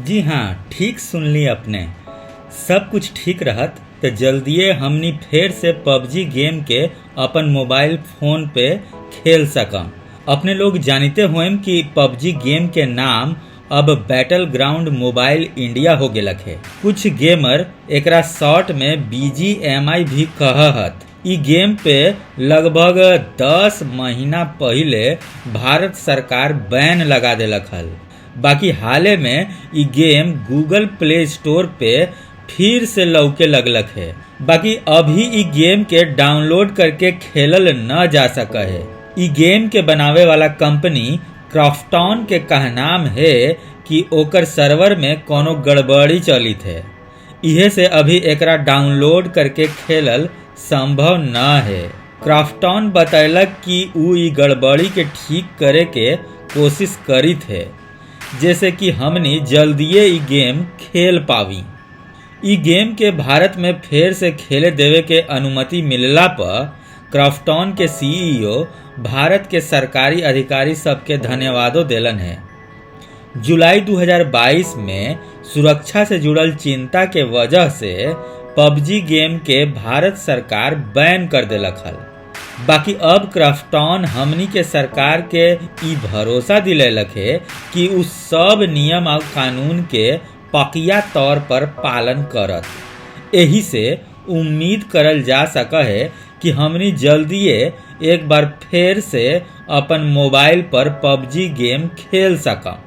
जी हाँ, ठीक सुनली अपने। सब कुछ ठीक रहत तो जल्दिए हमनी फेर से पबजी गेम के अपन मोबाइल फोन पे खेल सकम। अपने लोग जानते होम कि पबजी गेम के नाम अब बैटल ग्राउंड मोबाइल इंडिया हो गेलक है। कुछ गेमर एकरा शॉर्ट में बीजीएमआई भी कहत। ई गेम पे लगभग 10 महीना पहिले भारत सरकार बैन लगा देलक हल। बाकी हाले में ई गेम गूगल प्ले स्टोर पे फिर से लौके लगलक है। बाकी अभी ई गेम के डाउनलोड करके खेलल न जा सक है। ई गेम के बनावे वाला कंपनी क्राफ्टॉन के कहनाम है कि ओकर सर्वर में कोनो गड़बड़ी चलित है, इहे से अभी एकरा डाउनलोड करके खेलल संभव न है। क्राफ्टॉन बतैलक कि ऊ ई गड़बड़ी के ठीक करे के कोशिश करित है, जैसे कि हमनी जल्दिए ई गेम खेल पावी। ई गेम के भारत में फेर से खेले देवे के अनुमति मिलला पर क्राफ्टॉन के सीईओ भारत के सरकारी अधिकारी सबके धन्यवादों देलन है। जुलाई 2022 में सुरक्षा से जुड़ल चिंता के वजह से पबजी गेम के भारत सरकार बैन कर देलक हल। बाकी अब क्राफ्टॉन हमनी के सरकार के ई भरोसा दिलैलक है कि उ सब नियम और कानून के पकिया तौर पर पालन करत। एही से उम्मीद करल जा सक है कि हमनी जल्दिए एक बार फिर से अपन मोबाइल पर पबजी गेम खेल सकम।